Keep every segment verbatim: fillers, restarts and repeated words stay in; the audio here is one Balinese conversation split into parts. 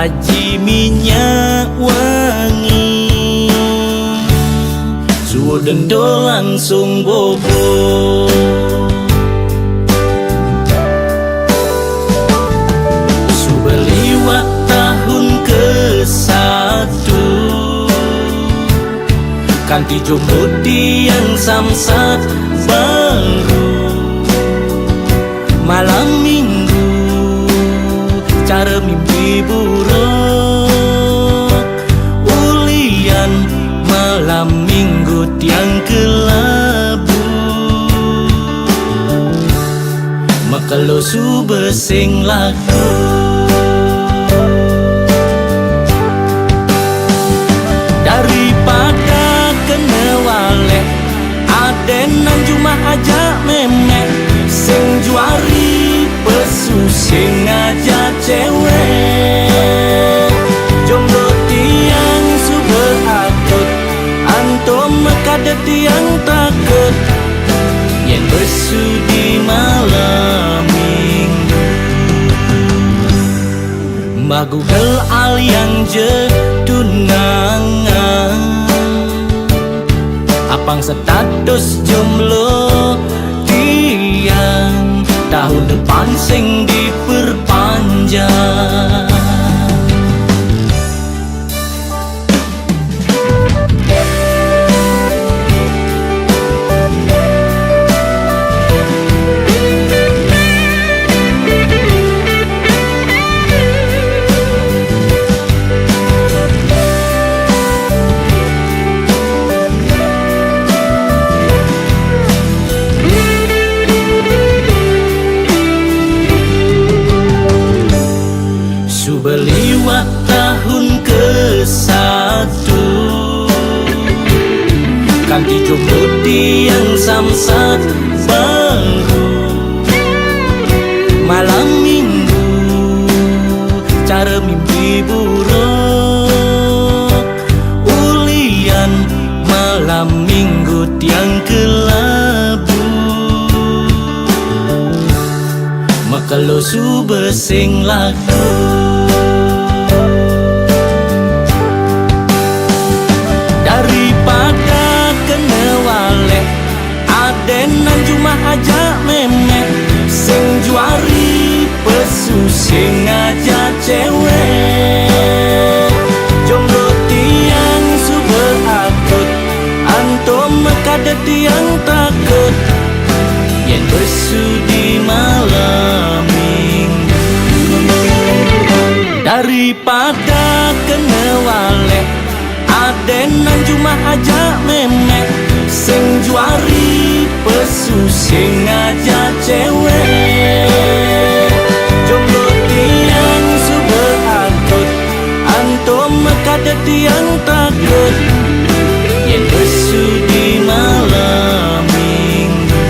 Aji minyak wangi, suwudento langsung bobo. Suba liwat tahun ke satu, kanti jomblo tiang samsat baru. Malam minggu, cara mimpi buruk. Ulian malam minggu tiang kelabu. Makelo suba sing laku. Daripada kena walek, adenan jumah ajak memek, sing juari pesu sing ngajak cewek. Jomblo tiang suba atut, antum makada tiang takut, yen besu di malam minggu. Mbah Google alian je tunangan, apang status jomblo tiang, tahun depan sing diperpanjang. Suba liwat tahun ke satu, kanti jomblo tiang samsat baru. Malam minggu, cara mimpi buruk. Ulian malam minggu tiang kelabu. Makelo suba sing laku. Daripada kena walek, adenan jumah ajak memek, sing juari pesu sing ngajak cewek. Jomblo tiang suba atut, antum makada tiang takut, yen besu di malam minggu. Daripada kena walek, adenan jumah ajak memek, sing juari pesu sing ngajak cewek. Jomblo tiang suba atut, antum makada tiang takut, yen besu di malam minggu.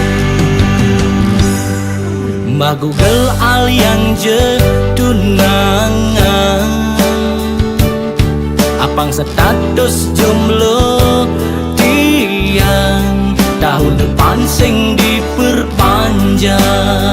Mbah Google alian je tunangan, apang status jomblo tiang, tahun depan sing diperpanjang.